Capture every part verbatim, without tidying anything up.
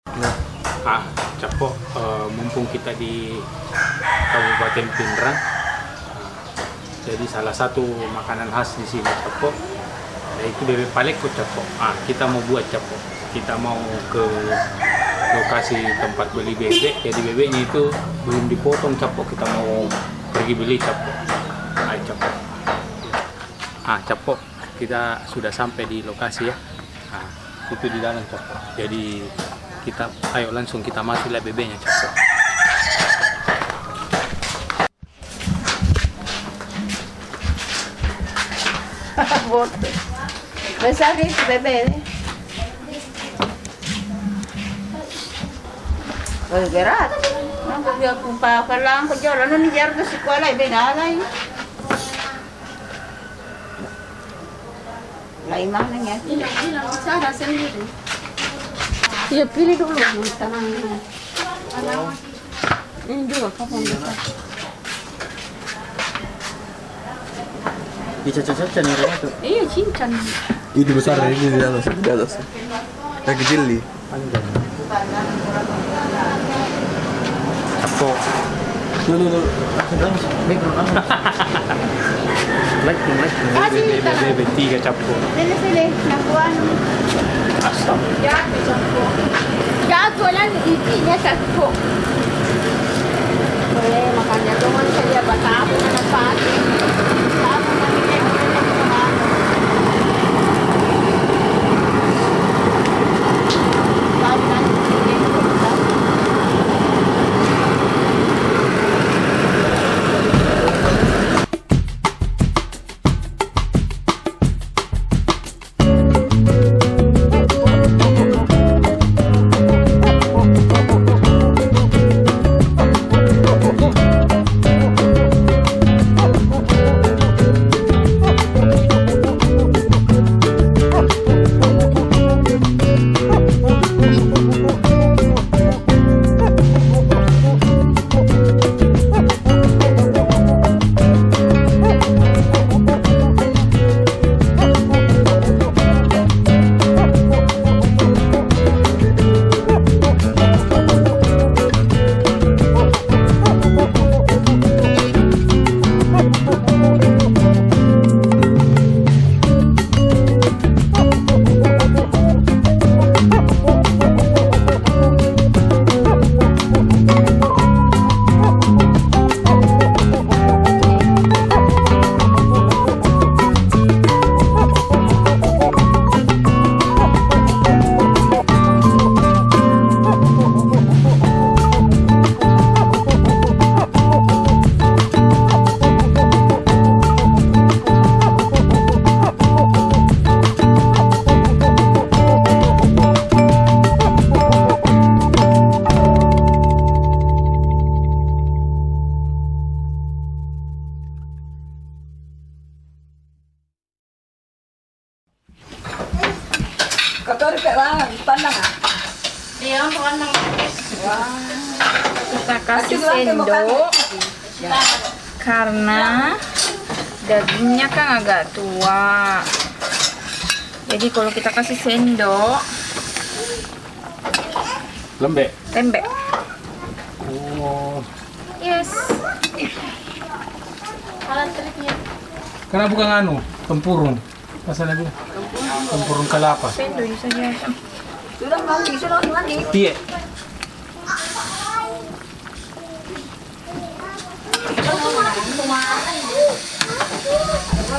Ah, cappo, eh, mumpung kita di Kabupaten Pinrang, ah, jadi salah satu makanan khas di sini, cappo, yaitu bebek palekko, cappo. Ah, kita mau buat, cappo. Kita mau ke lokasi tempat beli bebek, jadi bebeknya itu belum dipotong, cappo. Kita mau pergi beli, cappo. Ayo, cappo. Ah, cappo, kita sudah sampai di lokasi, ya. Nah, itu di dalam, cappo. Jadi, kita, ayo langsung kita masuk lihat bebeknya, cappo. Botte. Besar itu bebe. Oh, berat. Nangko dia kupa palang ko jolo nu nijar ke sekolah beda lai. Lai mana ya? Iya, pilih dulu. Tenang. Ini dua, kapang besar. Dicaca-caca nih, Roma, tuh. Iya, cincang. Itu besar, ini di atas, di atas. Yang kecil nih. Cappo. Tuh, tuh, tuh. Langsung, langsung. Background, langsung. Lighting, lighting. Kasih Bebe, bebe, bebe, tiga cappo. Sini, sini. Nakuan. Astaga. Jatuh, cappo. Jatuh, lan, ipinya, cappo. Boleh, makanya tuh manusia dia bertamu, anak pagi. Tamu, nanti dia Kotori pe bawang, pandang, ah. Iya, pandang. Wah. Kita kasih sendok karena dagingnya kan agak tua. Jadi kalau kita kasih sendok, lembek. Lembek. Oh. Yes. Alat triknya. Karena bukan anu, tempurung. Masa lagi? Tempurung kelapa. Sendok saja. Sudah mandi, sudah mandi. Iya.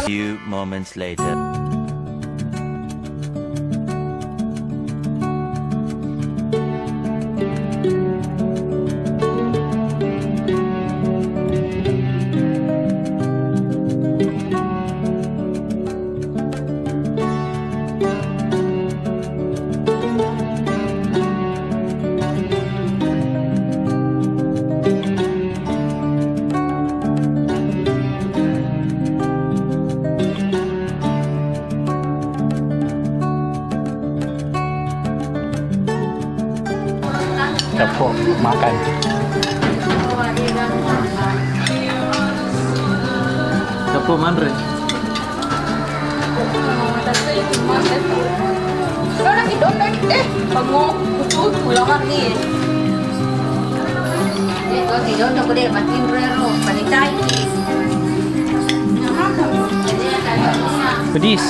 Few moments later. Cappo, makan. Cappo manre. Eh, kamu kututu lawan nih. Eh, kau tidak untuk deh, makin rero, panitai. Pedis.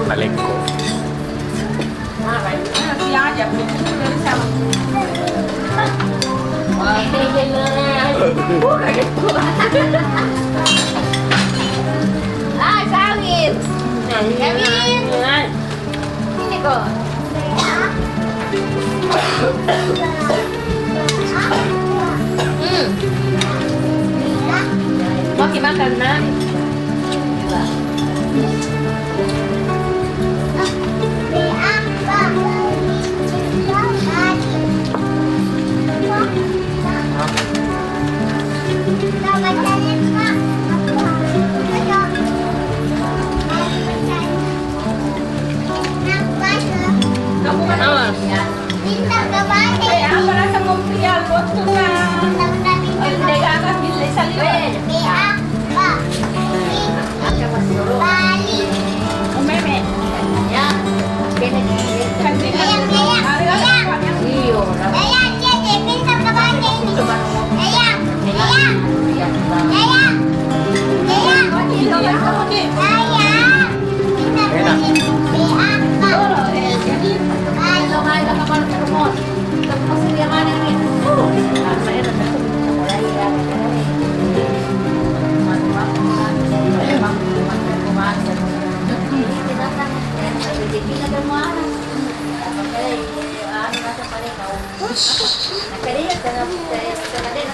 Palekko. Ah, sawit. Kevin. Ini kok. Hmm. Mau dimakan, Nak? Awas.